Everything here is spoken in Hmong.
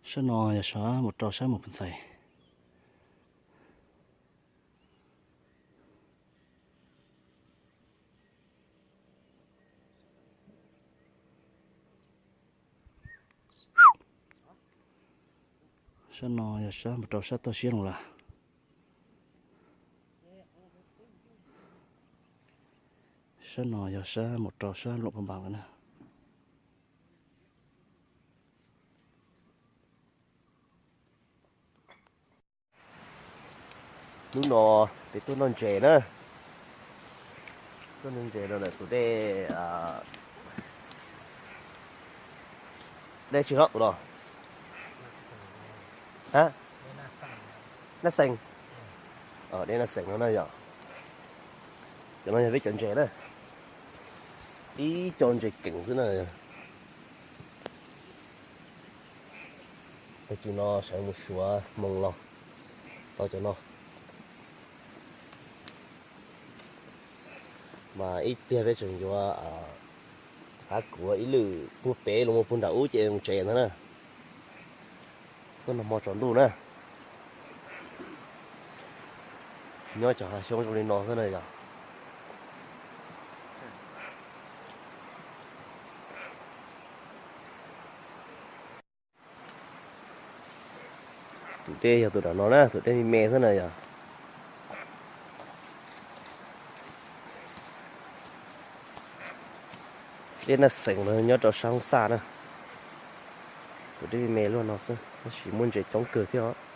Sab no yog sab mus rau sab Moos Phas Ntxhais. Sab no yog sab mus rau sab toj siab Loos Las. Sab no yog sab mus rau sab Loos Phas Npas lawm na. Hnub no peb tuaj noj ntses na. Tuaj noj ntses no lawm tus dej, dej tsis hlob tus no. Hab, Naj Xees. Dej Naj Xees no na yom. Cov no yog peb cov ntses na. Ib co ntses keem xwb na. Tag kis no sawv mus suav moos los tau cov no. Mas ib pliag peb tseem yuav qab kuav ib lwm puag pem los mus puag nram ub ces mus tsev ntag na. Tuaj noj hmo tsaus ntuj na. Nyob cov hav xyoob zoo li no xwb na yog. Tus dej yog tus nram no na, tus dej me me xwb na yog. Dej Naj Xees los nyob rau sab Hoob Xaj na. Tus dej me me luaj no xwb tab sis muaj ntses coob kawg thiab os.